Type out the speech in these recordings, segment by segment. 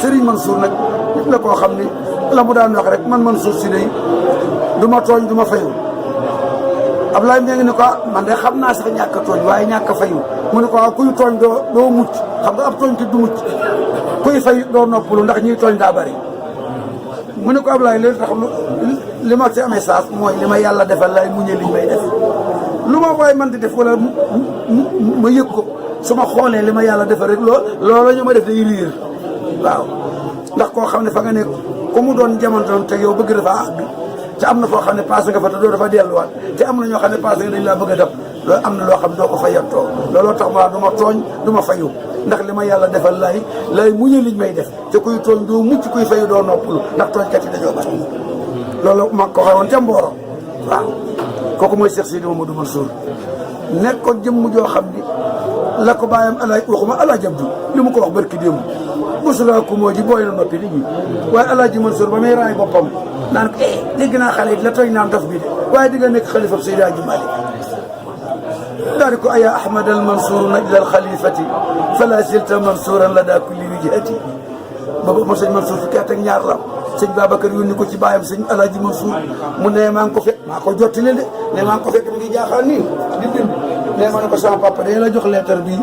Serigne Mansour nag nit la koo xam ni la mu daan wax rek man Mansour si day du ma tooñ du ma fayu Ablaye Mbengue ni ko man de xam naa sax ñàkk a tooñ waaye ñàkk a fayu mu ne ko waaw kuy tooñ doo mucc xam nga ab tooñ te du mucc kuy fay doo noppalu ndax ñuy tooñ daa bari mu ne ko Ablaye léegi tax li ma ci amee saas mooy li ma yàlla defal lay muñe liñ may def lu ma waay man di def wala ma yëg ko su ma xoolee li ma yàlla defal rek loolu ñu ma def day riir waaw ndax koo xam ne fa nga ne ku mu doon jamono te yow bëgg dafa àgg te am na foo xam ne passé nga fa te doo dafa delluwaat te am na ñoo xam ne passé nga dañ laa bëgg a def loolu am na loo xam ne doo ko fayattoo looloo tax ma du ma tooñ du ma fayu ndax li ma yàlla defal lay muñe liñ may def te kuy tooñ doo mucc kuy fayu doo noppalu ndax tooñkat yi dañoo bari loolu ma ko xawoon ca Mboro waaw kooku mooy Cheikh Sidi Mamadou Mansour nekkoon jëmm joo xam ni la ko bàyyam alaaj waxuma alaaj Abdou li mu ko wax barki démb mosulaa ko moo ji booy na noppi nit ñi waaye alaaji Mansour ba muy raay boppam naan ko dégg naa xale yi la tooñ naan dof bi de waaye di nga nekk xalifa Seydi Hadji Malick daal di ko aya ahmad al mansour najla al xalifati fala zilta mansuran la daa kulli wijhati boobu mo sëñ Mansour fukki at ak ñaar la sëñ Babacar yónni ko ci baayam sëñ alaaji Mansour mu ne maa ngi ko fekk maa ko jottali de ne maa ngi ko fekk mi ngi jaaxaan nii di bind ne ma ne ko sama papa day la jox lettre bi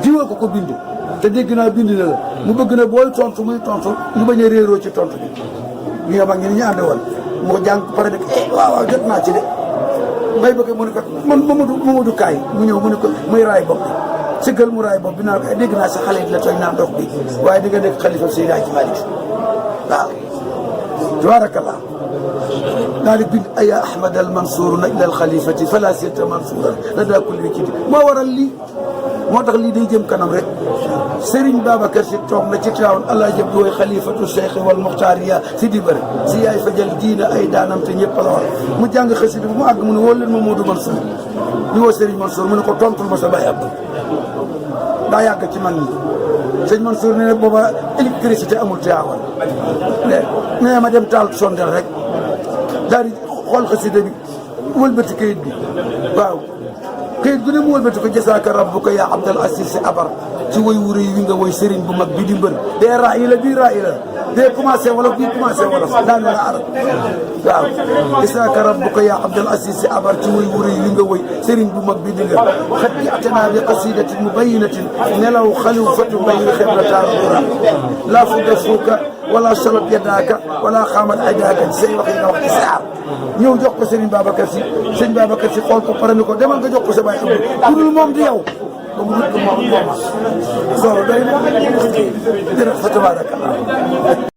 jiwa ko bind te dégg naa bind na la mu bëgg na booy tontu muy tontu ñu bañ a réeroo ci tontu bi ñu nga mag ñi ni ñu ànd woon moo jàng pare ne waaw jot naa ci de may bëgg mu ne ko man Mamadou Kaay mu ñëw mu ne ko muy raay bopp bi sëggal mu raay bopp bi naan ko dégg naa sa xale yi la tooñ naan dox bi waaye di nga nekk xalifa Seydi Hadji Malick waaw tabarakallah daal di bind aya ahmad al mansour najla al xalifati fala sirta mansuran la daa kulli wiciti moo waral lii moo tax lii day jëm kanam rek Serigne Babacar si toog na ci Tiwaawan allah jëb di woy xalifatu cheikh wal muxtaariya si di bëri si yaay fajal diina ay daanam te ñëpp la war mu jàng xasida bu mu àgg mu ne woo leen Mamadou Mansour ñu woo Serigne Mansour mu ne ko tontul ma sa baay Abdou daa yàgg ci man ñi sëñ Mansour ne ne booba électricité amul Tiwaawan mais ma dem taal sondel rek daal di xool xasida bi wëlbati kayit bi waaw kayit gu ne mu wëlbati ko jasaaka rabbuka yaa Abdal Aziz si abar ci woy wu rëy wi nga woy sëriñ bu mag bi di mbër dee raay la bii raay la dee commencé wolof bii commencé wolof daanu la arab waaw jasaaka rabbuka yaa Abdal Aziz si abar ci woy wu rëy wi nga woy sëriñ bu mag bi di nga xat bi atanaa bi qasidatin mubayinatin nelaw xalifatu bayni xiblataar dura laa fudda fuuka wala salat yadaaka wala xaamat aydaaka ci say wax yi nga wax ci saar ñëw jox ko Serigne Babacar si sëñ Babacar si xool ko pare ni ko demal nga jox ko sa baay Abdou ku dul moom di yow ba mu nit ko moom loolu day jërëjëf fa tabaarakallah